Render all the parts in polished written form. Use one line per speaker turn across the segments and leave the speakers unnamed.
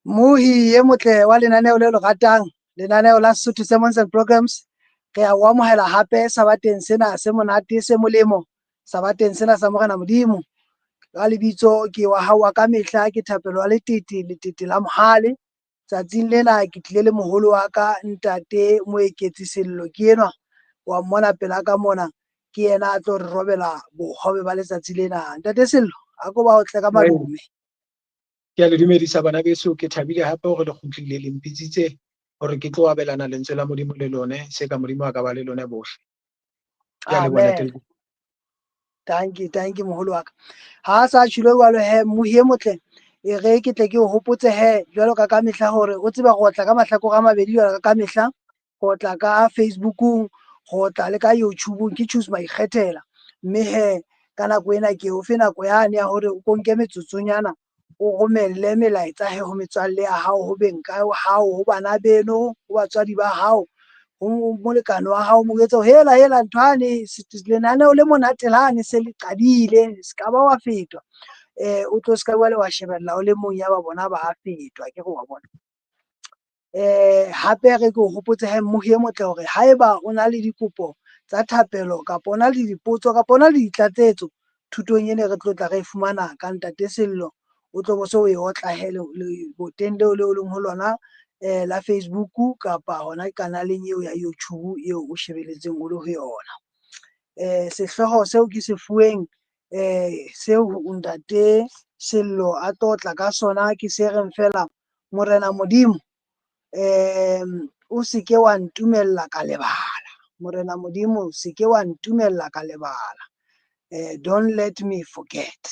Mmohi e motle wa lenaneo le le ratang, lenaneo la Sesotho Sermons and Programs, re a o amohela hape sabateng sena se monate se molemo, sabateng sena sa Morena Modimo. Ka lebitso ke wa hao wa ka mehla, ke Thapelo wa Letete, Letete la Mohale. Tsatsing lena ke tlile le moholo wa ka ntate Moeketsi Sello ke enwa wa mmona pela ka mona, ke yena a tlo re robela bohobe ba letsatsi lena. Ntate Sello, a ko ba o tle ka malume.
Ke a le dumedisa bana beso, ke thabile hape hore le kgutlile le mpitsitse hore ke tlo abelana lentswe la Modimo le lone, se ka Modimo a ka ba le lone bohle. Ke a leboha
Amen.
Ntate.
Dankie, dankie moholo wa ka. Ha sa tjhilo jwalo he, mmohi e motle, e re ke tle ke o hopotse he jwalo ka ka mehla hore o tseba go tla ka mahlakore a mabedi jwalo ka ka mehla, go tla ka Facebookong, go tla le ka YouTubeong, ke Choose Maikgethela. Mme he ka nako ena ke o fe nako yane ya hore o ko nke metsotsonyana o romelle melaetsa he ho metswalle ya hao, ho beng ka hao, ho bana beno, ho batswadi ba hao, ho molekane wa hao, mo jwetse hore hela hela ntho yane lenaneo le monate lane se le qadile, se ka ba wa fetwa. O tlo ska jwale wa shebella o le mong ya ba bona ba fetwa, akere wa bona. Hape re ke o hopotse he mmohi e motle hore haeba o na le dikopo tsa thapelo kapa o na le dipotso kapa o na le ditlatsetso thutong ena re tlo tla re e fumana ka ntate Sello, o tlo bo so o e otla he leboteng leo leo leng ho lona la Facebook kapa hona kanaleng eo ya YouTube eo o shebeletseng o le ho yona. Sehlooho seo ke se fuweng seo ntate Sello a tlo tla ka sona ke se reng fela, Morena Modimo o se ke wa ntumella ka lebala. Morena Modimo se ke wa ntumella ka lebala. Don't let me forget.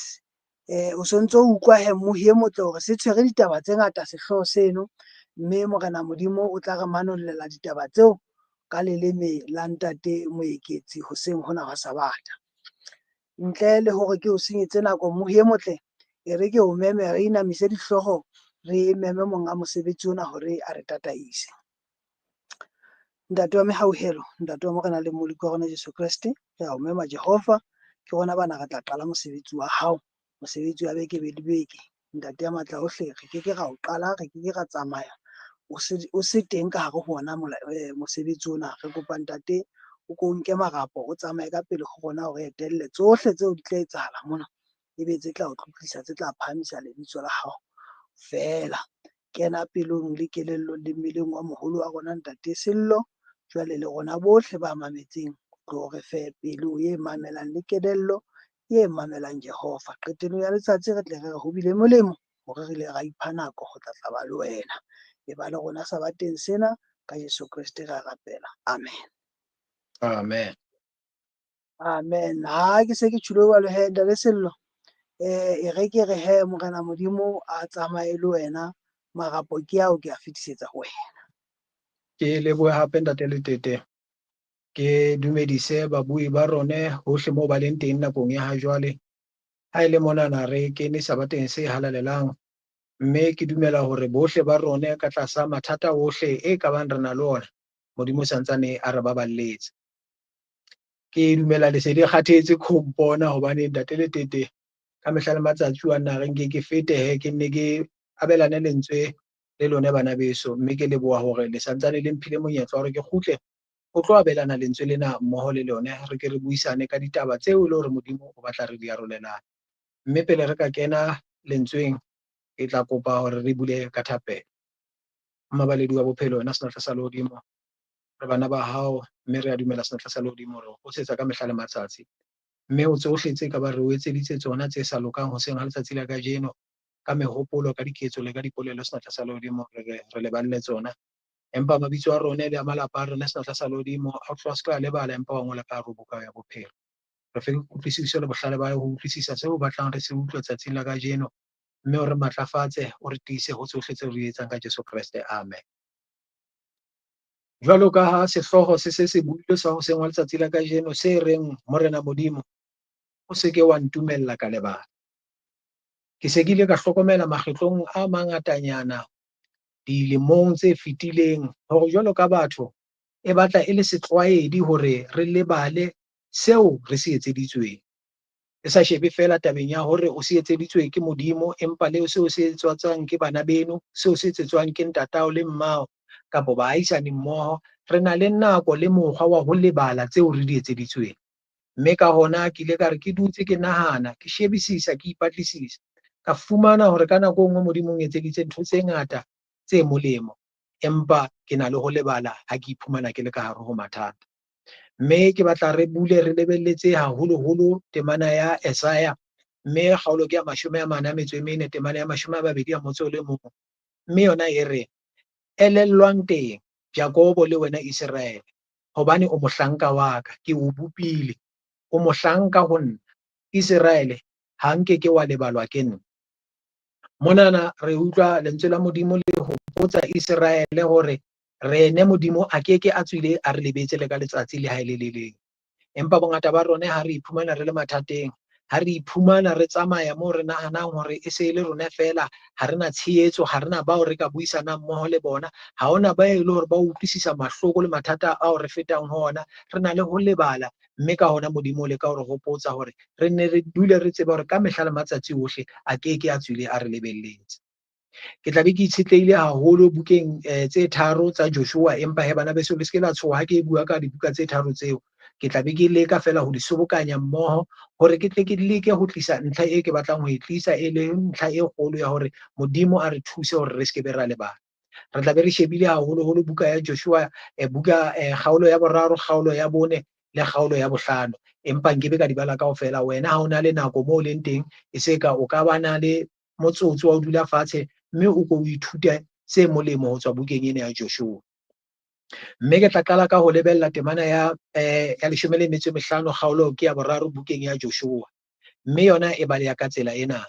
O sontso o utlwa he mmohi e motle hore se tshwere ditaba tse ngata sehlooho seno, mme Morena Modimo o tla re manollela ditaba tseo ka leleme la ntate Moeketsi hoseng hona hwa Sabata. Ntle le hore ke o senyetse nako mmohi e motle, e re ke o meme re inamise dihlooho re meme monga mosebetsi ona hore a re tataise. Ntate wa mehauhelo, ntate wa Morena le Mmoloki wa rona Jesu Kreste, re a o mema Jehova, ke rona bana re tla qala mosebetsi wa hao, mosebetsi wa beke le beke. Ntate ya matla ohle, re ke ke ra o qala, re ke ke ra tsamaya o se teng ka hare ho ona mosebetsi ona. Re kopa ntate o ko nke marapo, o tsamaye ka pele ho rona o re etelle tsohle tseo di tla etsahala mona, ebe tse tla o tlotlisa, tse tla phahamisa lebitso la hao feela. Kena pelong le kelellong le mmeleng wa moholo wa rona ntate Sello, jwale le rona bohle ba mametseng, tlo re fe pelo e mamelang le kelello e mamelang Jehova. Qetellong ya letsatsi re tle re re ho bile molemo hore re ile ra ipha nako ho tla tla ba le wena. E ba le rona sabateng sena ka Jesu Kreste re a rapela. Amen.
Amen.
Amen. Ha ke se ke tjhilo jwalo he ntate Sello, e re ke re he Morena Modimo a tsamaye le wena, marapo ke ao ke a fetisetsa ho wena.
Ke lebohe hape ntate Letete. Ke dumedise babui ba rone hohle moo ba leng teng nakong ya ha jwale. Ha e le monana re kene sabateng se halalelang, mme ke dumela hore bohle ba rone ka tlasa mathata ohle e ka bang re na le ona, Modimo santsane a re baballetse. Ke dumela le se le kgathetse ko mpona hobane ntate Letete ka mehla le matsatsi wa nna re nke ke fete he, ke nne ke abelane lentswe le lone bana beso, mme ke leboha hore le santsane le mphile monyetla wa hore ke kgutle ho tlo abelana lentswe lena mmoho le lone, re ke re buisane ka ditaba tseo e le hore Modimo o batla re di arolelane. Mme pele re ka kena lentsweng, ke tla kopa hore re bule ka thapelo. Mmabaledi wa bophelo, wena senatla sa lehodimo, re bana ba hao, mme re a dumela senatla sa lehodimo hore o setsa ka mehla le matsatsi. Mme o tsohle tse ka ba re o etseditse tsona tse sa lokang hoseng ha letsatsi la kajeno, ka mehopolo, ka diketso le ka dipolelo, senatla sa lehodimo, re leballe tsona. Empa mabitso a rona le a malapa a rona, senatla sa lehodimo, a tloha se ka lebala, empa wa ngola ka hare ho buka ya bophelo. Re fe kutlwisiso le bohlale ba ho utlwisisa seo o batlang re se utlwe tsatsing la kajeno, mme o re matlafatse, o re tiise ho tsohle tseo re di etsang ka Jesu Kreste. Amen. Jwalo ka ha sehlooho se se se builwe sa hoseng wa letsatsi la kajeno se reng Morena Modimo, o se ke wa ntumella ka lebala. Ke se ke ile ka hlokomela makgetlong a mangatanyana dilemong tse fetileng hore jwalo ka batho e batla e le setlwaedi hore re lebale seo re se etseditsweng. E sa shebe feela tabeng ya hore o se etseditswe ke Modimo, empa le seo se etswatswang ke bana beno, seo se etsetswang ke ntatao le mmao kapa baahisani mmoho. Re na le nako le mokgwa wa ho lebala tseo re di etseditsweng. Mme ka hona ke ile ka re ke dutse ke nahana, ke shebisisa, ke ipatlisisa, ka fumana hore ka nako e nngwe Modimo o etseditse ntho tse ngata tse molemo, empa ke na le ho lebala ha ke iphumana ke le ka hare ho mathata. Mme ke batla re bule re lebelletse haholoholo temana ya Esaya, mme kgaolo ke ya 44 temana ya 21. Mme yona e re, elellwang teng Jakobo le wena Iseraele, hobane o mohlanka wa ka, ke o bopile, o mohlanka ho nna, Iseraele, ha nke ke wa lebalwa ke nna. Monana re utlwa lentswe la Modimo le hopotsa Iseraele hore rene Modimo a ke ke a tswile a re lebetse le ka letsatsi le ha e le le leng. Empa bongata ba rona ha re iphumana re le mathateng, ha re iphumana re tsamaya moo re nahanang hore e se e le rona feela, ha re na tshehetso, ha re na bao re ka buisanang mmoho le bona, ha hona ba e le hore ba utlwisisa mahloko le mathata ao re fetang ho ona, re na le ho lebala. Mme ka hona Modimo o leka ho re hopotsa hore re nne re dule re tseba hore ka mehla le matsatsi ohle a ke ke a tswile a re lebelletse. Ke tla be ke itshetlehile haholo bukeng tse tharo tsa Joshua, empa he bana beso le se ke la tshoha ha ke bua ka dibuka tse tharo tseo. Ke tla be ke leka feela ho di sobokanya mmoho hore ke tle ke leke ho tlisa ntlha e ke batlang ho e tlisa, e leng ntlha e kgolo ya hore Modimo a re thuse hore re se ke be ra lebala. Re tla be re shebile haholoholo buka ya Joshua, buka kgaolo ya 3, kgaolo ya 4 le kgaolo ya 5, empa nkebe ka di bala kaofela. Wena ha o na le nako moo o leng teng, e se ka o ka ba na le motsotso wa ho dula fatshe mme o ko o ithute se molemo ho tswa bukeng ena ya Joshua. Mme ke tla qala ka ho lebella temana ya 15 kgaolo ke ya 3 bukeng ya Joshua. Mme yona e baleha ka tsela ena.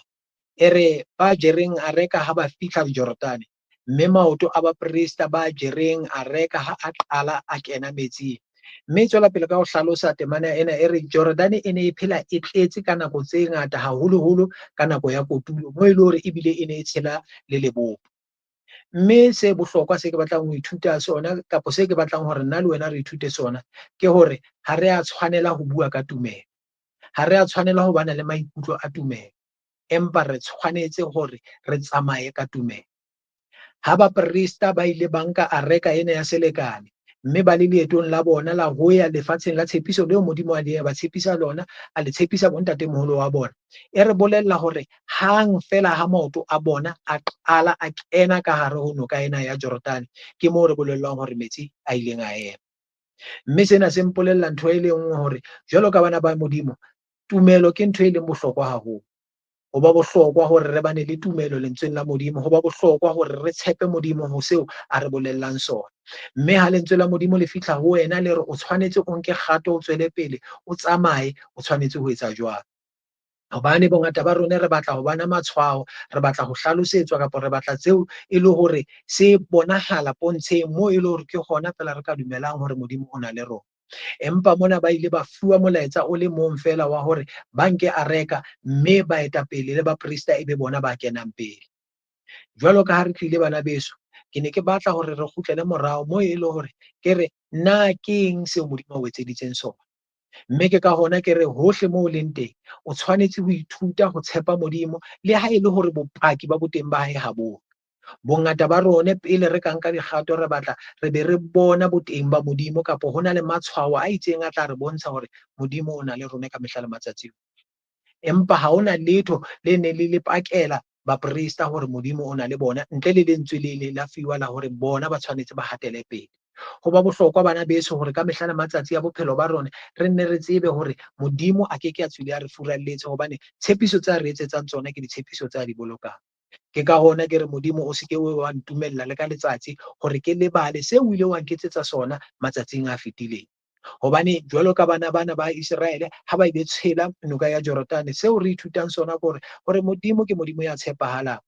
E re ba jereng areka ha ba fihla Jordane, mme maoto a baprista ba jereng areka ha a qala a kena metsing. Mme e tswela pele ka ho hlalosa temana ena e re Jordane e ne e phela e tletse ka nako tse ngata, haholoholo ka nako ya kotulo, moo e le hore ebile e ne e tshela le lebopo. Mme se bohlokwa se ke batlang ho ithuta sona, kapa se ke batlang hore nna le wena re ithute sona, ke hore ha re a tshwanela ho bua ka tumelo, ha re a tshwanela ho bana le maikutlo a tumelo, empa re tshwanetse hore re tsamaye ka tumelo. Ha baprista ba ile ba nka areka ena ya selekane, mme ba le leetong la bona la ho ya lefatsheng la tshepiso leo Modimo a le ba tshepisa lona, a le tshepisa bontatemoholo wa bona, e re bolella hore hang fela ha maoto a bona a qala a kena ka hare ho noka ena ya Jordane, ke moo re bolellwang hore metsi a ileng a ema. Mme sena se mpolella ntho e le nngwe hore jwalo ka bana ba Modimo, tumelo ke ntho e leng bohlokwa haholo. Ho ba bohlokwa hore re bane le tumelo lentsweng la Modimo, ho ba bohlokwa hore re tshepe Modimo ho seo a re bolellang sona. Mme ha lentswe la Modimo le fihla ho wena le re o tshwanetse o nke kgato, o tswele pele, o tsamaye, o tshwanetse ho etsa jwang? Hobane bongata ba rona re batla ho bona matshwao, re batla ho hlalosetswa, kapa re batla tseo e le hore se bonahala pontsheng moo e le hore ke hona feela re ka dumelang hore Modimo o na le rona. Empa mona ba ile ba fuwa molaetsa o le mong feela wa hore ba nke areka mme baetapele le baprista e be bona ba kenang pele. Jwalo ka ha re tlile bana beso, ke ne ke batla hore re kgutlele morao moo e le hore ke re na ke eng seo Modimo a o etseditseng sona. Mme ke ka hona ke re hohle moo o leng teng, o tshwanetse ho ithuta ho tshepa Modimo le ha e le hore bopaki ba boteng ba hae ha bo. Bongata ba rona pele re ka nka dikgato re batla re be re bona boteng ba Modimo, kapa ho na le matshwao a itseng a tla re bontsha hore Modimo o na le rona ka mehla le matsatsi. Empa ha hona letho le neng le le pakela baprista hore Modimo o na le bona, ntle le lentswe le le la fiwa la hore bona ba tshwanetse ba hatele pele. Ho ba bohlokwa bana beso hore ka mehla le matsatsi a bophelo ba rona re nne re tsebe hore Modimo a ke ke a tswile a re furalletse, hobane tshepiso tse a re etsetsang tsona ke ditshepiso tse a di bolokang. Ke ka hona ke re Modimo o se ke wa ntumella le ka letsatsi hore ke lebale seo o ile wa nketsetsa sona matsatsing a fetileng. Hobane jwalo ka bana bana ba Iseraele ha ba ile tshela noka ya Jordane, seo re ithutang sona ke hore Modimo ke Modimo ya tshepahalang.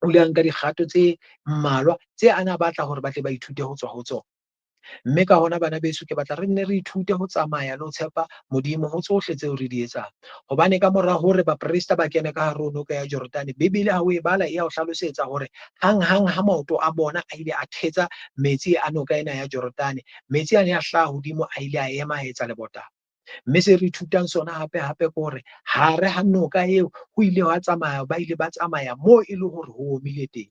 O ile a nka dikgato tse mmalwa tse a na batla hore ba tle ba ithute ho tswa ho tsona. Mme ka hona bana beso ke batla re nne re ithute ho tsamaya le ho tshepa Modimo ho tsohle tseo re di etsang. Hobane ka mora hore baprista ba kene ka hare ho noka ya Jordane, Bibele ha o e bala e ya o hlalosetsa hore hang-hang ha maoto a bona a ile a thetsa metsi a noka ena ya Jordane, metsi a ne a hlaha hodimo a ile a ema a etsa lebota. Mme se re ithutang sona hape hape ke hore hare ha noka eo ho ile hwa tsamaya, ba ile ba tsamaya moo e le hore ho omile teng.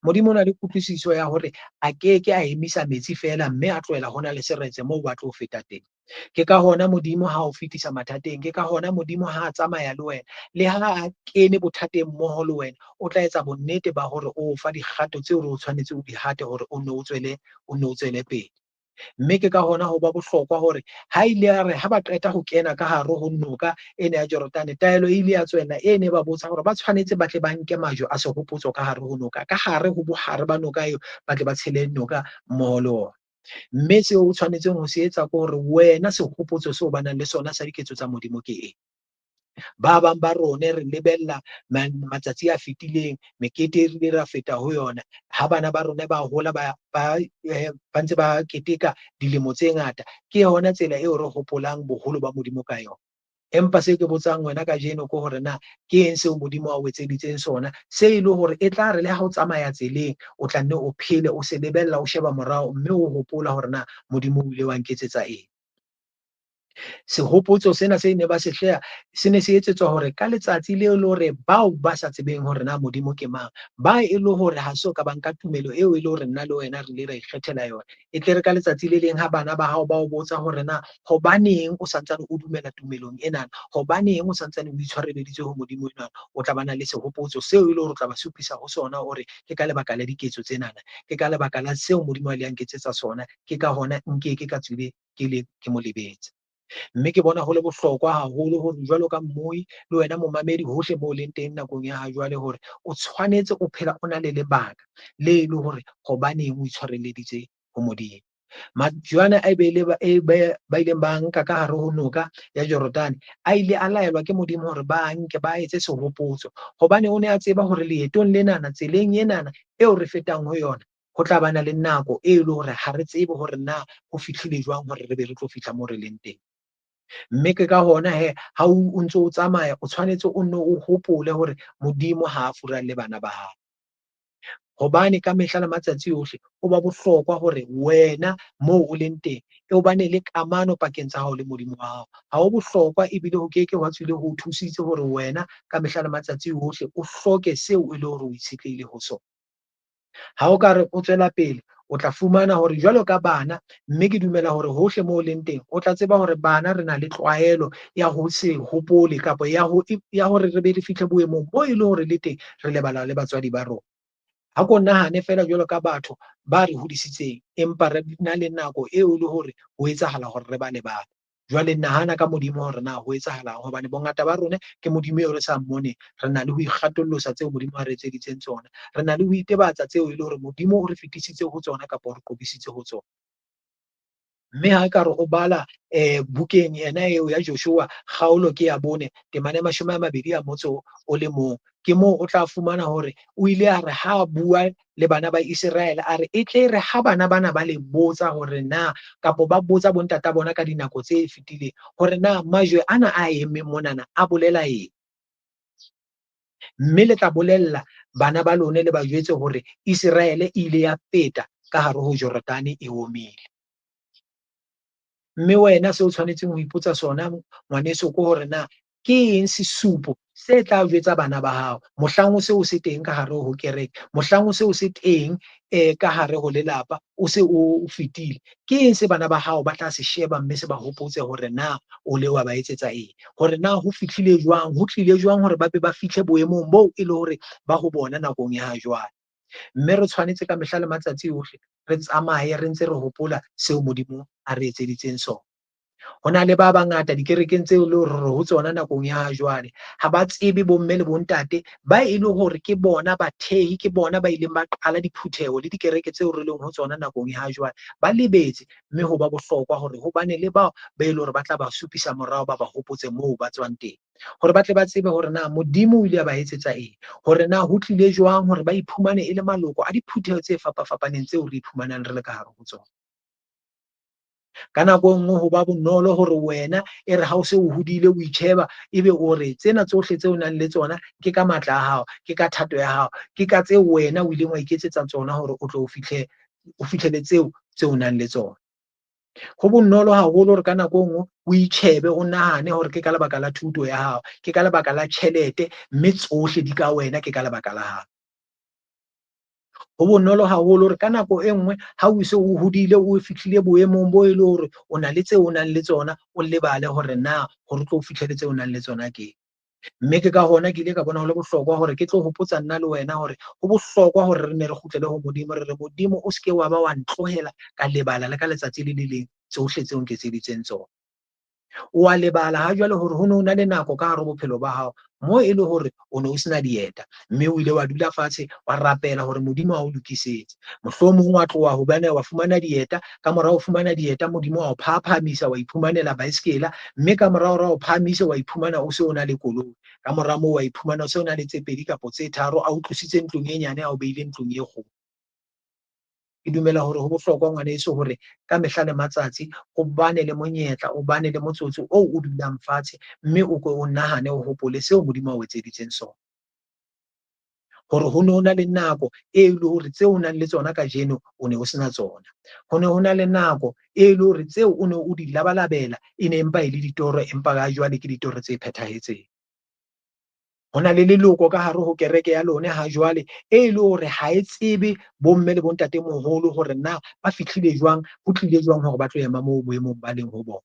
Modimo o na le kutlwisiso ya hore a keke a emisa metsi feela mme a tlohela hona le seretse moo ba tlo feta teng. Ke ka hona Modimo ha o fetisa mathateng, ke ka hona Modimo ha a tsamaya le wena, le ha a kene bothateng mmoho le wena, o tla etsa bonnete ba hore o fa dikgato tseo o tshwanetse o di hate hore o nne o tswele, o nne o tswele pele. Mme ke ka hona ho ba bohlokwa hore ha ile ya re ha ba qeta ho kena ka hare ho noka ena ya Jordane, taelo e ile ya tswella e ne ba botsa hore ba tshwanetse ba tle ba nke majwe a sehopotso ka hare ho noka, ka hare ho bohare ba noka eo, ba tle ba tshele noka mmoho le ona. Mme seo o tshwanetseng ho se etsa ke hore wena sehopotso seo ba nang le sona sa diketso tsa Modimo ke eng? Ba bang ba rone re lebella matsatsi a fetileng, mekete e rile ra feta ho yona. Ha bana ba rona ba hola ba ntse ba keteka dilemo tse ngata, ke yona tsela eo re hopolang boholo ba Modimo ka yona. Empa se ke botsang wena kajeno ke hore na ke eng seo Modimo a o etseditseng sona, se e le hore e tla re le ha o tsamaya tseleng o tla nne o phele, o se lebella, o sheba morao mme o hopola hore na Modimo o ile wa nketsetsa eng. Sehopotso sena se ne ba se hleha se ne se etsetswa hore ka letsatsi leo le hore bao ba sa tsebeng hore na Modimo ke mang, ba e le hore ha so ka ba nka tumelo eo e le hore nna le wena re ile ra ikgethela yona, e tle re ka letsatsi le leng ha bana ba hao ba o botsa hore na hobaneng o santsane o dumela tumelong ena, hobaneng o santsane o itshwareleditse ho Modimo enwa, o tla bana le sehopotso seo e le hore o tla ba supisa ho sona hore ke ka lebaka la diketso tsenana, ke ka lebaka la seo Modimo a le a nketsetsa sona, ke ka hona nke ke ka tswile ke le ke mo lebetse. Mme ke bona ho le bohlokwa haholo hore jwalo ka mmui le wena momamedi hohle moo leng teng nakong ya ha jwale hore o tshwanetse o phela o na le lebaka le le hore hobaneng o itshwareleditse ho Modimo. Majwana a be le ba, e be, ba ileng ba nka ka hare ho noka ya Jordane a ile a laelwa ke Modimo hore ba nke ba etse sehopotso, hobane o ne a tseba hore leetong lenana, tseleng enana eo re fetang ho yona, ho tla bana le nako e le hore ha re tsebe hore na ho fihlile jwang hore re be re tlo fihla moo re leng teng. Mme ke ka hona he ha o ntso o tsamaya o tshwanetse o nne o hopole hore Modimo ha a furalle bana ba hae. Hobane ka mehla le matsatsi ohle ho ba bohlokwa hore wena moo o leng teng e bane le kamano pakeng tsa hao le Modimo wa hao. Ha ho bohlokwa ebile ho keke hwa tswile ho thusitse hore wena ka mehla le matsatsi ohle o hloke seo e le hore o itshetlehile ho sona. Ha o ka re o tswela pele o tla fumana hore jwalo ka bana, mme ke dumela hore hohle moo leng teng o tla tseba hore bana re na le tlwaelo ya ho se hopole kapa ya hore re be re fihle boemong bo e le hore le teng re lebala le batswadi ba rona. Ha ko nahane feela jwalo ka batho ba re hodisitseng, empa re na le nako eo e le hore ho etsahala hore re ba lebale. Jwale nahana ka Modimo hore na ho etsahalang, hobane bongata ba rona ke Modimo eo re sa mmoneng. Re na le ho ikgatollosa tseo Modimo a re etseditseng tsona, re na le ho itebatsa tseo e le hore Modimo o re fetisitse ho tsona kapa o re qobisitse ho tsona. Mme ha ekare o bala bukeng ena eo ya Joshua kgaolo ke ya 4 temana ya 21, ke moo o tla fumana hore o ile a re ha a bua le bana ba Iseraele a re e tle re ha bana bana ba le botsa hore na kapo ba botsa bontata bona ka dinako tse fetileng hore na majwe ana a emeng monana a bolela eng, mme le tla bolella bana ba lona le ba jwetse hore Iseraele e ile ya feta ka hare ho Jordane e omile. Mme wena seo o tshwanetseng ho ipotsa sona ngwaneso ke hore na ke eng sesupo se tla jwetsa bana ba hao mohlang o se o se teng ka hare ho kereke, mohlang o se o se teng ka hare ho lelapa, o se o fetile, ke eng se bana ba hao ba tla se sheba mme se ba hopotse hore na o le wa ba etsetsa eng, hore na ho fihlile jwang, ho tlile jwang hore ba be ba fihle boemong boo e le hore ba ho bona nakong ya ha jwale. Mme re tshwanetse ka mehla le matsatsi ohle re tsamaye re ntse re hopola seo Modimo a re etseditseng sona. Ho na le ba bangata dikerekeng tseo le hore ho tsona nakong ya jwale ha ba tsebe bomme le bontate ba e le hore ke bona bathehi, ke bona ba ileng ba qala diphutheho le dikereke tseo re leng ho tsona nakong ya jwale, ba lebetse. Mme ho ba bohlokwa hore hobane le bao ba e le hore ba tla ba supisa morao, ba ba hopotse moo ba tswang teng, hore ba tle ba tsebe hore na Modimo o ile a ba etsetsa eng, hore na ho tlile jwang hore ba iphumane e le maloko a diphutheho tse fapafapaneng tseo re iphumanang re le ka hare ho tsona. Ka nako e nngwe ho ba bonolo hore wena e re ha o se o hodile o itjheba ebe o re tsena tsohle tseo o nang le tsona ke ka matla a hao, ke ka thato ya hao, ke ka tseo wena o ileng wa iketsetsa tsona hore o tle o fihle, o fihlele tseo tse o nang le tsona. Ho bonolo haholo hore ka nako e nngwe o itjhebe, o nahane hore ke ka lebaka la thuto ya hao, ke ka lebaka la tjhelete, mme tsohle di ka wena, ke ka lebaka la hao. Ho bonolo haholo hore ka nako e nngwe ha o se o hodile, o fihlile boemong bo e le hore o na le tseo o nang le tsona, o lebale hore na hore o tlo fihlele tseo o nang le tsona keng. Mme ke ka hona ke ile ka bona ho le bohlokwa hore ke tlo hopotsa nna le wena hore ho bohlokwa hore re nne re kgutlele ho Modimo, re re Modimo o se ke wa ba wa ntlohela ka lebala le ka letsatsi le le leng tsohle tseo nketseditseng tsona. O a lebala ha jwale hore ho ne ho na le nako ka hare ho bophelo ba hao moo e le hore o ne o sena dieta, mme o ile wa dula fatshe wa rapela hore Modimo a o lokisetse. Mohlomong wa tloha hobane wa fumana dieta, ka mora ho fumana dieta Modimo wa o phahaphahamisa wa iphumanela baesekela, mme ka mora hore o phahamise wa iphumana o se o na le koloi. Ka mora moo wa iphumana o se o na le tse pedi kapa tse tharo, a o tlositse ntlong e nyane a o behile ntlong e kgolo. Ke dumela hore ho bohlokwa ngwaneso hore ka mehla le matsatsi o bane le monyetla, o bane le motsotso oo o dulang fatshe, mme o ko o nahane o hopole seo Modimo a o etseditseng sona. Hore ho ne ho na le nako e le hore tseo o nang le tsona kajeno o ne o sena tsona. Ho ne ho na le nako e le hore tseo o ne o di labalabela e ne empa e le ditoro, empa ha jwale ke ditoro tse phethahetseng. Ho na le leloko ka hare ho kereke ya lona ha jwale e le hore ha e tsebe bomme le bontatemoholo hore na ba fihlile jwang, ho tlile jwang hore ba tlo ema moo boemong ba leng ho bona.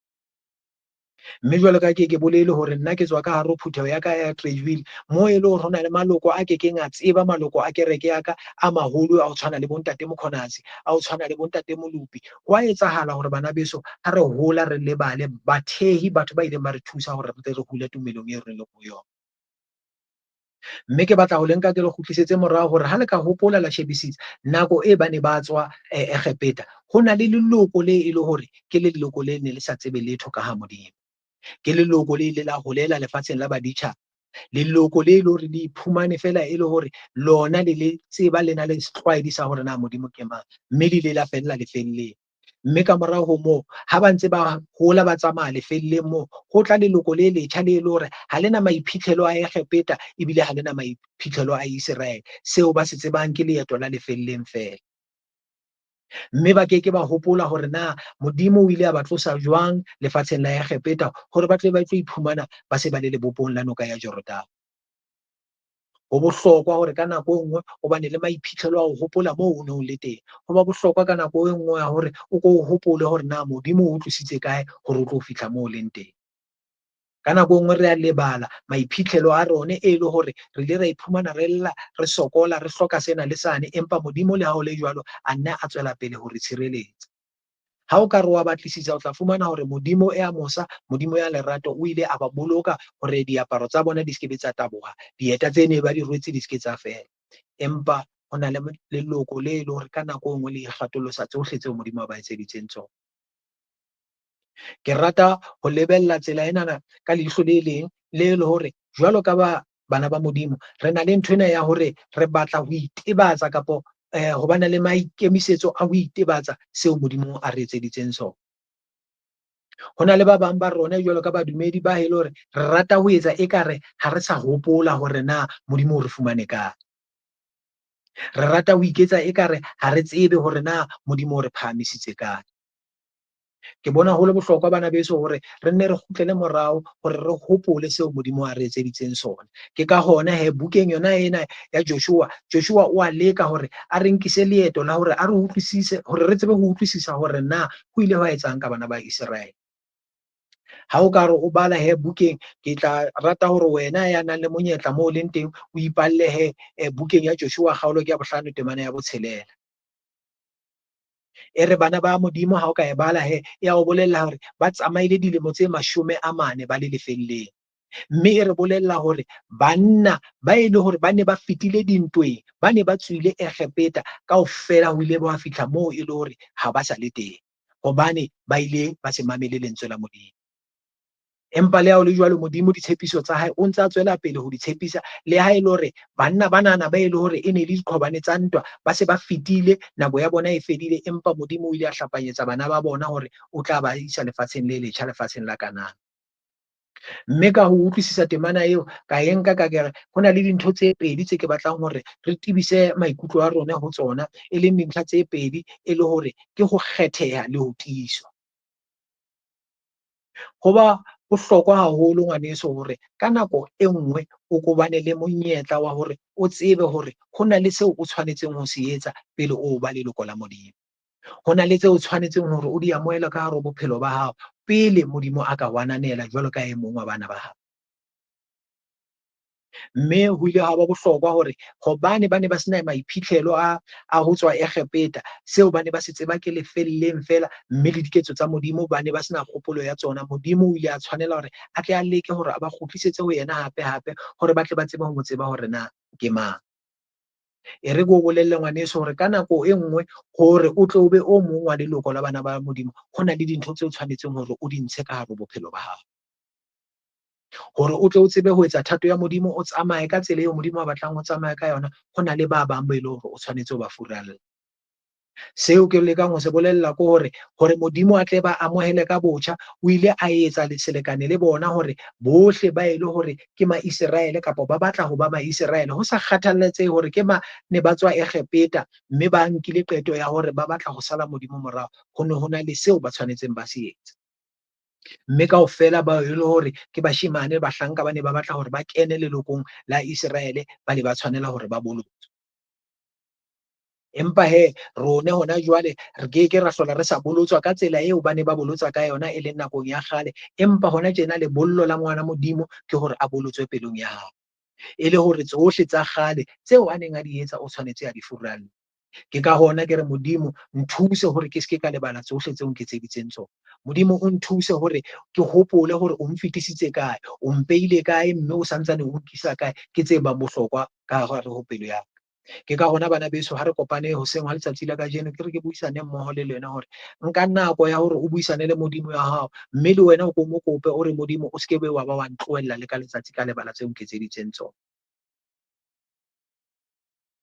Mme jwalo ka ke bolele hore nna ke tswa ka hare ho phutheho ya ka ya Treville, moo e le hore ho na le maloko a kekeng a tseba maloko a kereke ya ka a maholo a ho tshwana le bontate Mokhonazi, a ho tshwana le bontate Molupi. Ho a etsahala hore bana beso ha re hola re lebale bathehi, batho ba ileng ba re thusa hore re tle re hule tumelong eo re leng ho yona. Mme ke batla ho le nka ke le kgutlisetse morao hore ha le ka hopola la shebisisa nako e ba ne ba tswa Egepeta, ho na le leloko le e le hore ke leloko le ne le sa tsebe letho ka ha Modimo. Ke leloko le ile la holela lefatsheng la baditjhaba, leloko le le hore le iphumane fela e le hore lona le le tseba le na le setlwaedi sa hore na Modimo ke mang, mme le ile la fella lefelleng. Mme ka morao ho moo ha ba ntse ba hola ba tsamaya lefelleng moo, ho tla leloko le letjha le le hore ha le na maiphihlelo a Egepeta ebile ha le na maiphihlelo a Iseraele. Seo ba se tsebang ke leeto la lefelleng feela. Mme ba ke ke ba hopola hore na Modimo o ile a ba tlosa jwang lefatsheng la Egepeta hore ba tle ba tlo iphumana ba se ba le lebopong la noka ya Jordane. Ho bohlokwa hore ka nako e nngwe o bane le maiphihlelo a ho hopola moo o neng o le teng. Ho ba bohlokwa ka nako e nngwe ya hore o ko o hopole hore na Modimo o tlositse kae hore o tlo fihla moo o leng teng. Ka nako e nngwe re a lebala maiphihlelo a rone e le hore re ile ra iphumana re lla, re sokola, re hloka sena le sane, empa Modimo le ha o le jwalo a nna a tswela pele ho re tshireletsa. Ha o ka re wa batlisisa o tla fumana hore Modimo ya mosa, Modimo ya lerato o ile a ba boloka hore diaparo tsa bona di se ke be tsa taboha, dieta tse ne ba di rwetse di se ke tsa fela. Empa ho na le leloko le le hore ka nako e nngwe le ikgatolosa tsohle tseo Modimo a ba etseditseng tsona. Ke rata ho lebella tsela enana ka leihlo le leng le le hore jwalo ka ba bana ba Modimo re na le nthwena ya hore re batla ho itebatsa kapo ho bana le maikemisetso a ho itebatsa seo Modimo a re etseditseng sona. Ho na le ba bang ba rona jwalo ka badumedi ba e le hore re rata ho etsa ekare ha re sa hopola hore na Modimo o re fumane kae. Re rata ho iketsa ekare ha re tsebe hore na Modimo o re phahamisitse kae. Ke bona ho le bohlokwa bana beso hore re nne re kgutlele morao hore re hopole seo Modimo a re etseditseng sona. Ke ka hona he bukeng yona ena ya Joshua, Joshua o a leka hore a re nkise leeto la hore a re utlwisise, hore re tsebe ho utlwisisa hore na ho ile hwa etsang ka bana ba Iseraele. Ha o ka re o bala he bukeng, ke tla rata hore wena ya nang le monyetla moo o leng teng o ipalle he bukeng ya Joshua kgaolo ke ya 5 temana ya 6. E re bana ba Modimo ha o ka e bala he, e ya o bolella hore ba tsamaile dilemo tse 40 ba le lefelleng. Mme e re bolella hore banna ba e le hore ba ne ba fetile dintweng, ba ne ba tswile Egepeta kaofela ho ile ba fihla moo e le hore ha ba sa le teng, hobane ba ile ba se mamele lentswe la Modimo. Empa le ha ho le jwalo, Modimo ditshepiso tsa hae o ntse a tswela pele ho di tshepisa, le ha e le hore banna banana ba e le hore e ne le diqhobane tsa ntwa ba se ba fetile, nako ya bona e fedile, empa Modimo o ile a hlapanyetsa bana ba bona hore o tla ba isa lefatsheng le letjha, lefatsheng la Kanana. Mme ka ho utlwisisa temana eo, ka e nka ka kere ho na le dintho tse pedi tse ke batlang hore re tebise maikutlo a rona ho tsona, e leng dintlha tse pedi, e le hore ke ho kgetheha le ho tiiswa. Ho ba bohlokwa haholo ngwaneso hore ka nako e nngwe o ko bane le monyetla wa hore o tsebe hore ho na le seo o tshwanetseng ho se etsa pele o ba leloko la Modimo. Ho na le tseo o tshwanetseng hore o di amohele ka hare ho bophelo ba hao pele Modimo a ka o ananela jwalo ka e mong wa bana ba hao. Mme ho ile ha ba bohlokwa hore hobane ba ne ba sena maiphihlelo a ho tswa Egepeta, seo ba ne ba se tseba ke lefelleng feela, mme le diketso tsa Modimo ba ne ba sena kgopolo ya tsona. Modimo o ile a tshwanela hore a tle a leke hore a ba kgutlisetse ho yena hape hape, hore ba tle ba tsebe ho mo tseba hore na ke mang. E re ke o bolelle ngwaneso hore ka nako e nngwe hore o tle o be o mong wa leloko la bana ba Modimo, ho na le dintho tseo tshwanetseng hore o di ntshe ka hare ho bophelo ba hao. Hore o tle o tsebe ho etsa thato ya Modimo, o tsamaye ka tsela eo Modimo a batlang ho tsamaya ka yona, ho na le ba bang ba e leng hore o tshwanetse ho ba furalla. Seo ke lekang ho se bolella ke hore, hore Modimo a tle ba amohele ka botjha, o ile a etsa selekane le bona hore bohle ba e le hore ke Maiseraele kapa ba batla ho ba Maiseraele, ho sa kgathalatsehe hore ke ba ne ba tswa Egepeta mme ba nkile qeto ya hore ba batla ho sala Modimo morao, ho ne ho na le seo ba tshwanetseng ba se etse. Mme kaofela ba e le hore ke bashemane, bahlanka ba ne ba batla hore ba kene lelokong la Iseraele, ba ne ba tshwanela hore ba bolotswe. Empa he rone hona jwale re ke ke ra hlola re sa bolotswa ka tsela eo ba ne ba bolotsa ka yona e leng nakong ya kgale, empa hona tjena lebollo la ngwana Modimo ke hore a bolotswe pelong ya hao, e le hore tsohle tsa kgale tseo a neng a di etsa o tshwanetse a di furalle. Ke ka hona ke re Modimo nthuse hore ke seke ka lebala tsohle tseo nketseditseng tsona. Modimo o nthuse hore ke hopole hore o nfetisitse kae, o mpeile kae, mme o santsane o nkisa kae, ke tse bang bohlokwa ka hare ho pelo ya ka. Ke ka hona bana beso ha re kopane hoseng ha letsatsi la kajeno, ke re ke buisane mmoho le lena hore nka nako ya hore o buisane le Modimo ya hao, mme le wena o ko mo kope o re Modimo o seke be wa ba wa ntlohella le ka letsatsi ka lebala tseo nketseditseng tsona.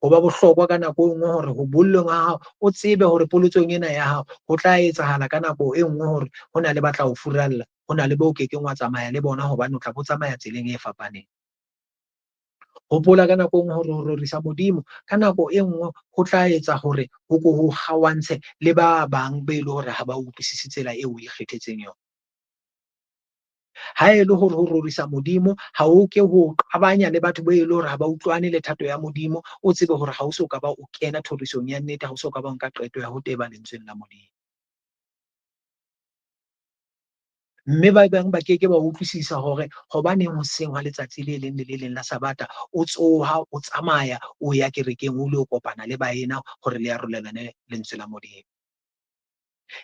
Ho ba bohlokwa ka nako e nngwe hore ho bollong ha hao o tsebe hore polotsong ena ya hao ho tla etsahala ka nako e nngwe hore ho na le ba tla o furalla, ho na le bo kekeng wa tsamaya le bona hobane o tla bo tsamaya tseleng e fapaneng. Hopola ka nako e nngwe hore ho rorisa Modimo ka nako e nngwe ho tla etsa hore ho ko ho kgaohantshe le ba bang be le hore ha ba utlwisise tsela eo o ikgethetseng yona. Ha e le hore ho rorisa Modimo ha o ke ho qabanya le batho be le hore ha ba utlwane le thato ya Modimo, o tsebe hore ha o so ka ba o kena thorisong ya nnete, ha o so ka ba o nka qeto ya ho teba lentsweng la Modimo. Mme ba bang ba keke ba utlwisisa hore hobaneng hoseng hwa letsatsi le leng le le leng la Sabata o tsoha, o tsamaya, o ya kerekeng, o lo kopana le baena hore le arolelane lentswe la Modimo.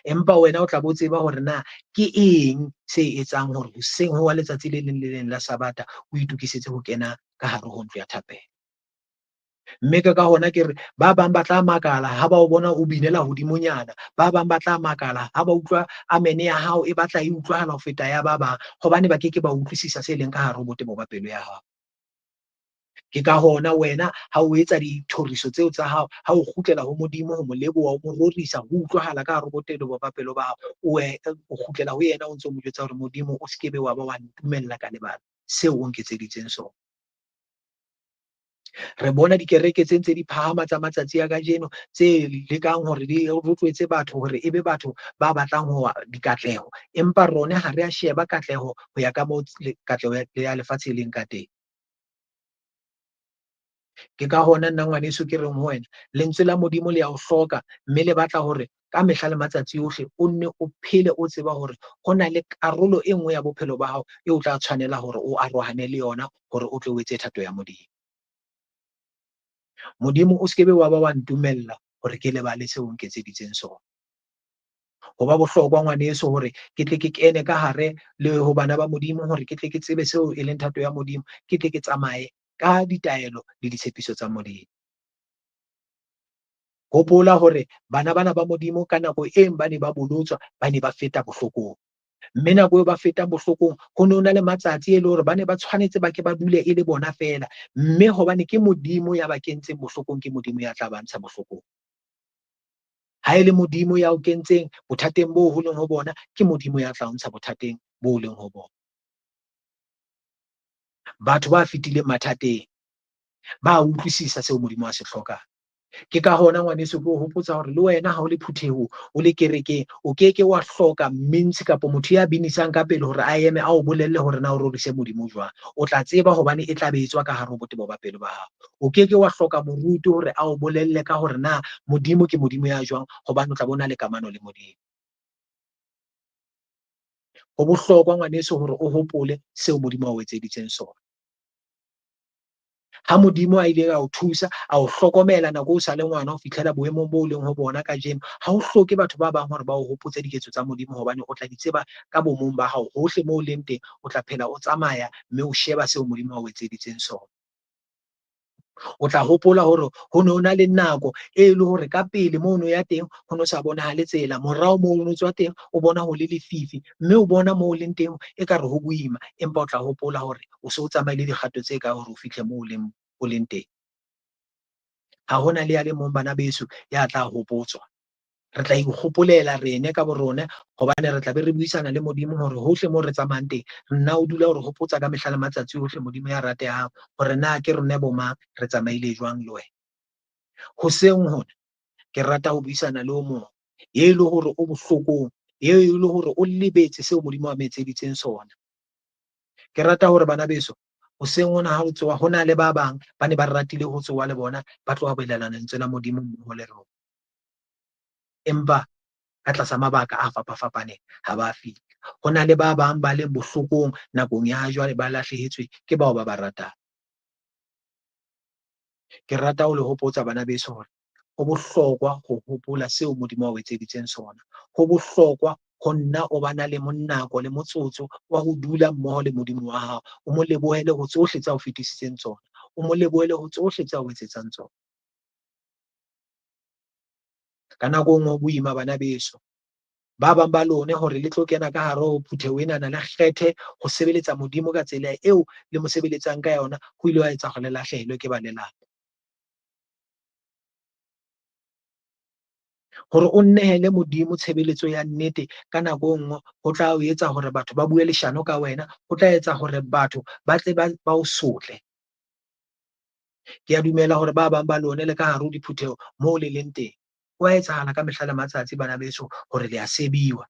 Empa wena o tla bo tseba hore na ke eng se etsang hore hoseng hwa letsatsi le leng le leng la Sabata o itokisetse ho kena ka hare ho ntlo ya thapelo. Mme ka hona ke re ba bang ba tla makala ha ba o bona o binela hodimonyana, ba bang ba tla makala ha ba utlwa amen ya hao e batla e utlwahala ho feta ya ba bang, hobane ba keke ba utlwisisa se leng ka hare ho botebo ba pelo ya hao. Ke ka hona wena ha o etsa dithoriso tseo tsa hao, ha o kgutlela ho Modimo ho mo leboha, o mo rorisa, ho utlwahala ka hare ho botebo ba pelo ba hao, o kgutlela ho yena o ntso mo jwetsa hore Modimo o se ke be wa ba wa ntumella ka lebala seo o nketseditseng sona. Re bona dikereke tse ntse di phahama tsa matsatsi a kajeno tse lekang hore di rotloetse batho hore e be batho ba batlang ho dikatleho, empa rona ha re a sheba katleho ho ya ka moo katleho ya lefatshe e leng ka teng. Ke ka hona nna ngwaneso ke reng ho wena, lentswe la Modimo le ya o hloka, mme le batla hore ka mehla le matsatsi ohle o nne o phele o tseba hore ho na le karolo e nngwe ya bophelo ba hao eo o tla tshwanela hore o arohane le yona hore o tle o etse thato ya Modimo. Modimo o se ke be wa ba wa ntumella hore ke lebale seo o nketseditseng sona. Ho ba bohlokwa ngwaneso hore ke tle ke kene ka hare le ho bana ba Modimo, hore ke tle ke tsebe seo e leng thato ya Modimo, ke tle ke tsamaye ka ditaelo le ditshepiso tsa Modimo. Hopola hore bana bana ba Modimo ka nako e ba ne ba bolotswa, ba ne ba feta bohlokong. Mme nako eo ba fetang bohlokong, ho ne ho na le matsatsi e le hore ba ne ba tshwanetse ba ke ba dule e le bona feela. Mme hobane ke Modimo ya ba kentseng bohlokong, ke Modimo ya tla ba ntsha bohlokong. Ha e le Modimo ya o kentseng bothateng boo ho leng ho bona, ke Modimo ya tla o ntsha bothateng bo leng ho bona. Batho ba fetileng mathateng ba utlwisisa seo Modimo a se hlokang. Ke ka hona ngwaneso ke o hopotsa hore le wena ha o le phuthehong, o le kerekeng, o ke ke wa hloka mmintshi kapa motho ya binisang ka pele hore a eme a o bolelle hore na o rorise Modimo jwang. O tla tseba hobane e tla be e tswa ka hare ho botebo ba pelo ba hao. O ke ke wa hloka moruti hore a o bolelle ka hore na Modimo ke Modimo ya jwang, hobane o tla bona le kamano le Modimo. Ho bohlokwa ngwaneso hore o hopole seo Modimo a o etseditseng sona. Ha Modimo a ile a o thusa, a o hlokomela nako o sa le ngwana ho fihlela boemong bo leng ho bona kajeno, ha o hloke batho ba bang hore ba o hopotse diketso tsa Modimo, hobane o tla di tseba ka bomong ba hao. Hohle moo o leng teng, o tla phela o tsamaya mme o sheba seo Modimo a o etseditseng sona. O tla hopola hore ho ne ho na le nako e le hore ka pele moo no ya teng ho no sa bonahale tsela, morao moo o no tswa teng o bona ho le lefifi, mme o bona moo o leng teng ekare ho boima, empa o tla hopola hore o se o tsamaile dikgato tse kae hore o fihle moo o leng teng. Ha hona le ya le mong bana beso ya tla hopotswa. Re tla ikgopolela rene ka borona, hobane re tla be re buisana le Modimo hore hohle moo re tsamayang teng, nna o dula o re hopotsa ka mehla le matsatsi ohle Modimo ya ratehang hore na ke rona bo mang, re tsamaile jwang le wena. Hoseng hona ke rata ho buisana le o mong e le hore o bohlokong, e le hore o lebetse seo Modimo a mo etseditseng sona. Ke rata hore bana beso hoseng hona ha o tsoha, ho na le ba bang ba ne ba ratile ho tsoha le bona, ba tlo abelana lentswe la Modimo mmoho le rona, empa ka tlasa mabaka a fapafapaneng ha ba fihla. Ho na le ba bang ba leng bohlokong nakong ya jwale, ba lahlehetswe ke bao ba ba ratang. Ke rata ho le hopotsa bana beso hore ho bohlokwa ho hopola seo Modimo a o etseditseng sona. Ho bohlokwa ho nna o ba na le nako le motsotso wa ho dula mmoho le Modimo wa hao, o mo lebohele ho tsohle tsa o fetisitseng tsona, o mo lebohele ho tsohle tsa o etsetsang tsona. Ka nako e nngwe ho boima bana beso, ba bang ba lone hore le tlo kena ka hare ho phutheho enana, le kgethe ho sebeletsa Modimo ka tsela eo le mo sebeletsang ka yona, ho ile wa etsa hore le lahlehelwe ke ba lelapa. Hore o nnehele Modimo tshebeletso ya nnete ka nako e nngwe ho tla o etsa hore batho ba bue leshano ka wena, ho tla etsa hore batho ba tle ba o sotle. Ke a dumela hore ba bang ba lone le ka hare ho diphutheho moo le leng teng, ho a etsahala ka mehla le matsatsi bana beso hore le a sebiwa.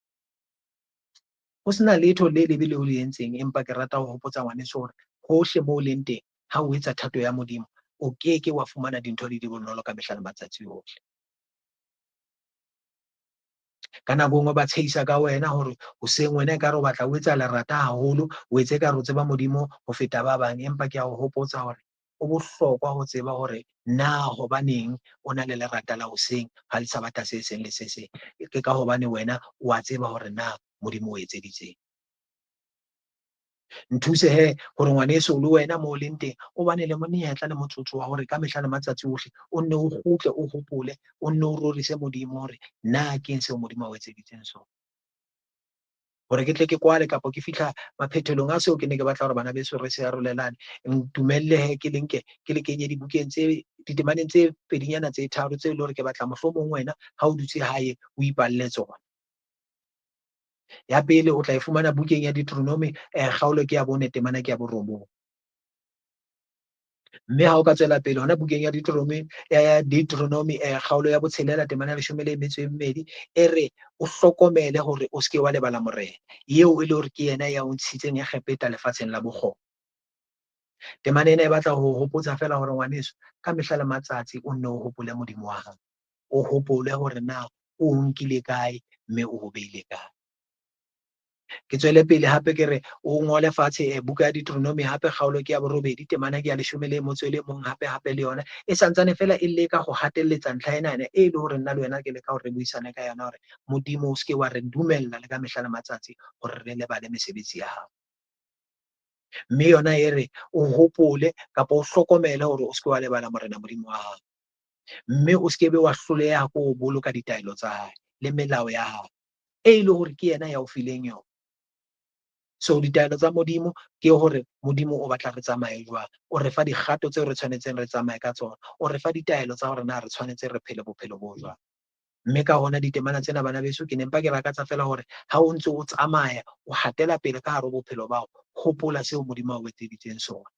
Ho sena letho le lebe leo le entseng, empa ke rata ho hopotsa ngwaneso hore hohle moo leng teng, ha o etsa thato ya Modimo, o ke ke wa fumana dintho di le bonolo ka mehla le matsatsi ohle. Ka nako e nngwe ba tshehisa ka wena hore hoseng wena ekare o batla o etsa lerata haholo, o etse ekare o tseba Modimo ho feta ba bang, empa ke a o hopotsa hore ho bohlokwa ho tseba hore na hobaneng o na le lerata la hoseng ha le Sabatha se seng le se seng. Ke ka hobane wena o a tseba hore na Modimo o etseditseng. Nthuse he hore ngwaneso le wena moo o leng teng o bane le monyetla le motsotso wa hore ka mehla le matsatsi ohle o nne o kgutle, o hopole, o nne o rorise Modimo hore na keng seo Modimo a o etseditseng sona. Hore ke tle ke kwale kapa ke fihla maphethelong a seo ke ne ke batla hore bana beso re se arolelane, ntumelle he ke le nke ke le kenye dibukeng tse ditemaneng tse pedinyana tse tharo tse leng hore ke batla mohlomong wena ha o dutse hae o ipalle tsona. Ya pele o tla e fumana bukeng ya Deuteronomy, kgaolo ke ya 4 temana ke ya 9. Mme ha o ka tswela pele hona bukeng ya Deuteronomy, kgaolo ya 6 temana ya 12, e re o hlokomele hore o se ke wa lebala Morena, eo e le hore ke yena ya o ntshitseng Egepeta lefatsheng la bokgoba. Temana ena e batla ho hopotsa feela hore ngwaneso ka mehla le matsatsi o nne o hopole Modimo wa hao, o hopole hore na o nkile kae mme o ho beile kae. Ke tswele pele hape ke re o ngole fatshe buka ya Deuteronomy hape kgaolo ke ya 8 temana ke ya 11 hape hape le yona e santsane fela e leka ho hatelletsa ntlha ena ena e le hore nna le wena ke leka hore re buisane ka yona hore Modimo o se ke wa re dumella le ka mehla le matsatsi hore re lebale mesebetsi ya hao. Mme yona e re o hopole kapa o hlokomele hore o se ke wa lebala Morena Modimo wa hao, mme o se ke be wa hloleha ko ho boloka ditaelo tsa hae le melao ya hae e le hore ke yena ya o fileng yona. So ditaelo tsa Modimo ke hore Modimo o batla re tsamaye jwang, o re fa dikgato tseo re tshwanetseng re tsamaye ka tsona, o re fa ditaelo tsa hore na re tshwanetse re phele bophelo bo jwang. Mme ka hona ditemana tsena bana beso ke ne mpa ke lakatsa fela hore ha o ntse o tsamaya o hatela pele ka hare ho bophelo ba hao, hopola seo Modimo a o etseditseng sona.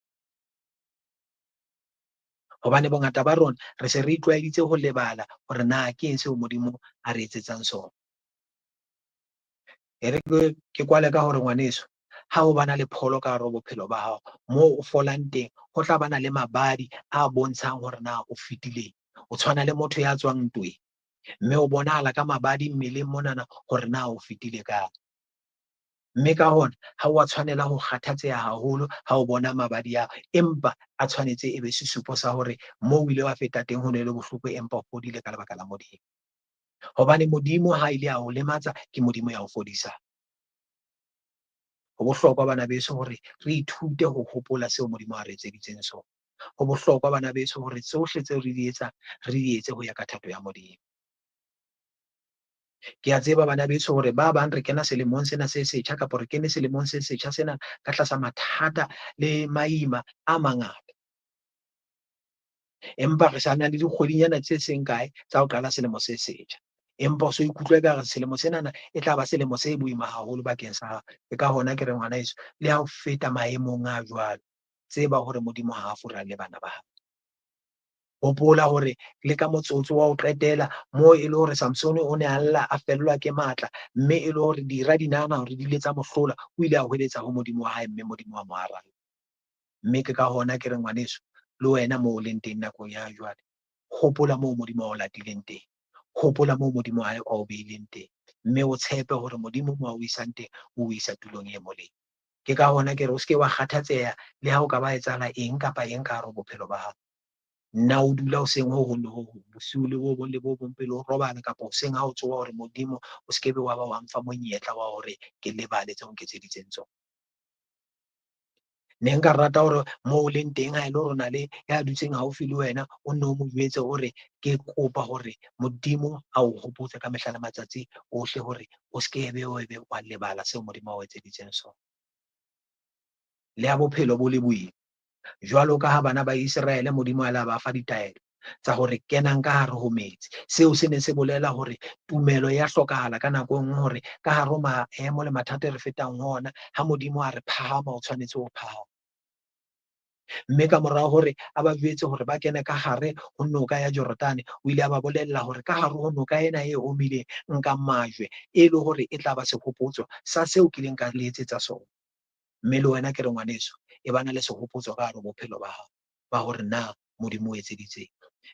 Hobane bongata ba rona re se re itlwaeditse ho lebala hore na ke eng seo Modimo a re etsetsang sona. E re ke kwale ka hore ngwaneso, ha o bana le pholo ka hare ho bophelo ba hao, moo o folang teng ho tla bana le mabadi a bontshang hore na o fetileng. O tshwana le motho ya tswang ntweng, mme o bonahala ka mabadi mmeleng monana hore na o fetile kae. Mme ka hona ha wa tshwanela ho kgathatseha haholo ha o bona mabadi ao, empa a tshwanetse e be sesupo sa hore moo o ile wa feta teng ho ne le bohloko, empa o fodile ka lebaka la Modimo. Hobane Modimo ha ile a o lematsa, ke Modimo ya o fodisang. Ho bohlokwa bana beso hore re ithute ho hopola seo Modimo a re etseditseng sona. Ho bohlokwa bana beso hore tsohle tseo re di etsang, re di etse ho ya ka thato ya Modimo. Ke a tseba bana beso hore ba bang re kena selemong sena se setjha, kapa re kene selemong se setjha sena ka tlasa mathata le maima a mangata. Empa re sa na le dikgwedinyana tse seng kae tsa ho qala selemo se setjha. Empa o so ikutlwe ekare selemo senana e tla ba selemo se boima haholo bakeng sa hao. Ke ka hona ke reng ngwana heso, le ha o feta maemong a jwalo, tseba hore Modimo ha a furalle bana ba hae. Hopola hore le ka motsotso wa ho qetela moo e le hore Samsone o ne a lla a fellwa ke matla, mme e le hore dira di nahana hore di ile tsa mo hlola, o ile a hweletsa ho Modimo wa hae, mme Modimo wa mo araba. Mme ke ka hona ke re ngwaneso, le wena moo o leng teng nakong ya jwale, hopola moo Modimo a o latileng teng, hopola moo Modimo a o beileng teng, mme o tshepe hore Modimo mo a o isang teng, o o isa tulong e molemo. Ke ka hona ke re o seke wa kgathatseha le ha o ka ba etsahala eng kapa eng ka hare ho bophelo ba hao. Nna o dula hoseng ho hong le ho hong, bosiu le bo bong le bo bong pele o robala kapa hoseng ha o tsoha, hore Modimo o se ke be wa ba wa mfa monyetla wa hore ke lebale tseo nketseditseng tsona. Ne nka rata hore moo o leng teng, ha e le hore o na le ya dutseng haufi le wena, o nne o mo jwetse hore ke kopa hore Modimo a o hopotse ka mehla le matsatsi ohle hore o se ke be wa be wa lebala seo Modimo a o etseditseng sona. Le ha bophelo bo le boima, jwalo ka ha bana ba Iseraele Modimo a la ba fa ditaelo tsa hore kenang ka hare ho metsi. Seo se ne se bolela hore tumelo ya hlokahala ka nako e nngwe, hore ka hare ho maemo le mathata e re fetang ho ona, ha Modimo a re phahama, o tshwanetse ho phahama. Mme ka mora hore a ba jwetse hore ba kene ka hare ho noka ya Jordane, o ile a ba bolella hore ka hare ho noka ena e omileng, nka majwe e le hore e tla ba sehopotso sa seo ke ileng ka le etsetsa sona. Mme le wena ke re ngwaneso, e bana le sehopotso ka hare ho bophelo ba hao ba hore na Modimo o etseditseng.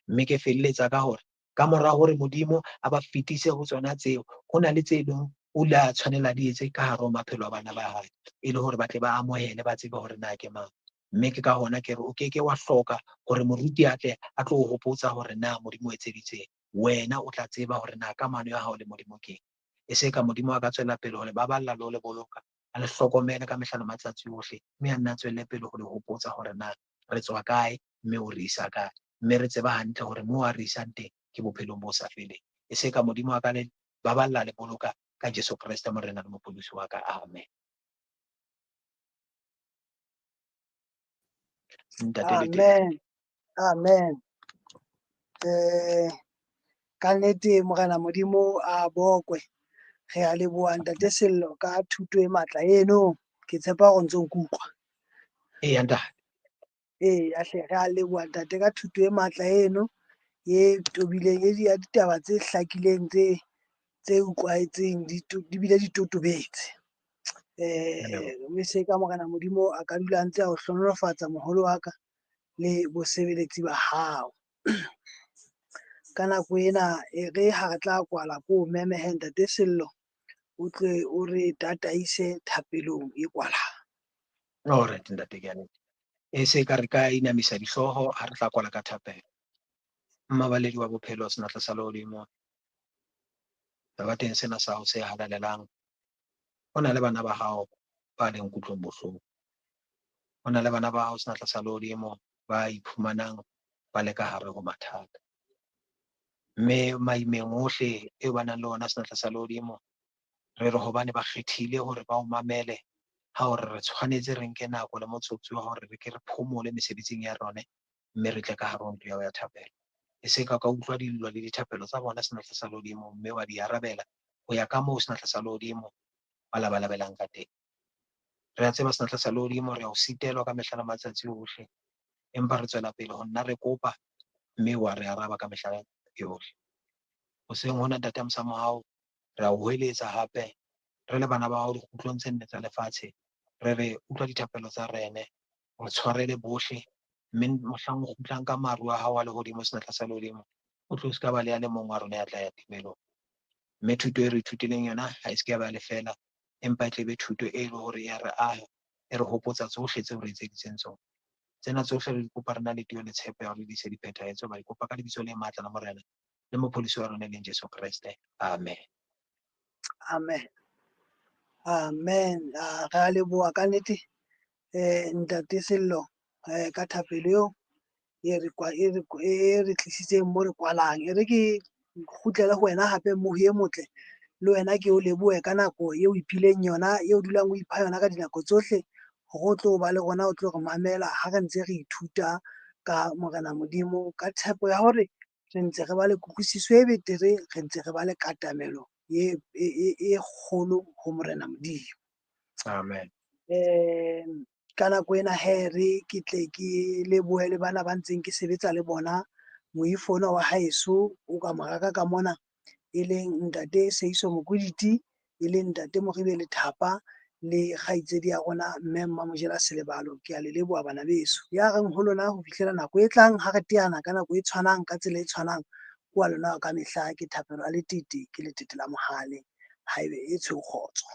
Mme ke felletsa ka hore ka mora hore Modimo a ba fetise ho tsona tseo, ho na le tse ding o ile a tshwanela di etse ka hare ho maphelo a bana ba hae, e le hore ba tle ba amohele, ba tsebe hore na ke mang. Mme ke ka hona ke re o keke wa hloka hore moruti a tle a tlo o hopotsa hore na Modimo o etseditseng. Wena o tla tseba hore na kamano ya hao le Modimo ke eng. E se ka Modimo a ka tswela pele ho le baballa le ho le boloka, a le hlokomele ka mehla le matsatsi ohle, mme a nna a tswelle pele ho le hopotsa hore na re tswa kae mme o re isa kae. Mme re tseba hantle hore moo a re isang teng ke bophelong bo sa feleng. E se ka Modimo a ka le baballa le boloka ka Jesu Kreste Morena le Mopholosi wa ka. Amen. Ntate le teng.
Amen. Amen. Ka nnete Morena Modimo a bokwe. Re a leboha Ntate Sello ka thuto e matla eno. Ke tshepa hore o ntso nkutlwa.
Eya ntate.
Ee, ahle re a leboha ntate ka thuto e matla eno e tobileng, e ya ditaba tse hlakileng, tse utlwahetseng, di bile di totobetse. Mme se ka Morena Modimo a ka dula a ntse a o hlohonolofatsa moholo wa ka le bosebeletsi ba hao. Ka nako ena e re ha re tla kwala ko memehe Ntate Sello, o tle o re tataise thapelong e kwalang.
All right, ntate, ke a leboha. E se ka re ka inamisa dihlooho ha re tla kwala ka thapelo. Mmabaledi wa bophelo, senatla sa lehodimo, taba teng sena sa hao se halalelang, ho na le bana ba hao ba leng kutlong bohloko. Ho na le bana ba hao senatla sa lehodimo ba iphumanang ba le ka hare ho mathata. Mme maimeng ohle eo ba nang le ona senatla sa lehodimo, re re hobane ba kgethile hore ba o mamele, ha hore re tshwanetse re nke nako le motsotso wa hore re ke re phomole mesebetsing ya rona, mme re tle ka hare ho ntlo ya ho ya thapelo. E se ka ka utlwa dillo le dithapelo tsa bona senatla sa lehodimo, mme wa di arabela ho ya ka moo senatla sa lehodimo ba labalabelang ka teng. Re a tseba senatla sa lehodimo, re a o sitelwa ka mehla le matsatsi ohle. Empa re tswela pele ho nna re kopa, mme wa re araba ka mehla yohle. Hoseng hona, Ntate ya Mosamohau, re a o hweletsa hape re le bana ba hao dikgutlong tse nne tsa lefatshe, re re utlwa dithapelo tsa rene, re tshwarele bohle, mme mohlang o kgutlang ka maru a hao a lehodimo senatla sa lehodimo, o tlo se ka ba le ya le mong wa rona ya tla ya timelong. Mme thuto e re ithutileng yona ha e se ke ya ba lefela, empa e tle be thuto e le hore ya re aha, e re hopotsa tsohle tseo re etseditseng tsona. Tsena tsohle re di kopa re na le tio le tshepo ya hore di se di phethahetse, hoba di kopa ka lebitso le matla la Morena le mopholosi wa rona e leng Jesu Kreste. Amen.
Amen. Amen. Re a leboha ka nnete Ntate Sello ka thapelo eo e re e re tlisitseng mo re kwalang. E re ke kgutlele ho wena hape mohi e motle, le wena ke o lebohe ka nako eo o iphileng yona, eo dulang o ipha yona ka dinako tsohle hore o tlo ba le rona, o tlo re mamela ha re ntse re ithuta ka Morena Modimo, ka tshepo ya hore re ntse re ba le kutlwisiso e betere, re ntse re ba le katamelo e kgolo ho Morena Modimo.
Amen.
Ka nako ena he re ke tle ke lebohe le bana ba ntseng ke sebetsa le bona, moifo ona wa haeso o ka moraka ka mona, e leng Ntate Seiso Mokwiditi, e leng Ntate Moribe Lethapa le kgaitsedi ya rona Mme Mmamojela Selebalo. Ke a le leboha bana beso. Ya reng ho lona ho fihlela nako e tlang ha re teana ka nako e tshwanang ka tsela e tshwanang, kwa lona ka mehla ke Thapelo a Letete, ke Letete la Mohale. Haebe e tshweu kgotso.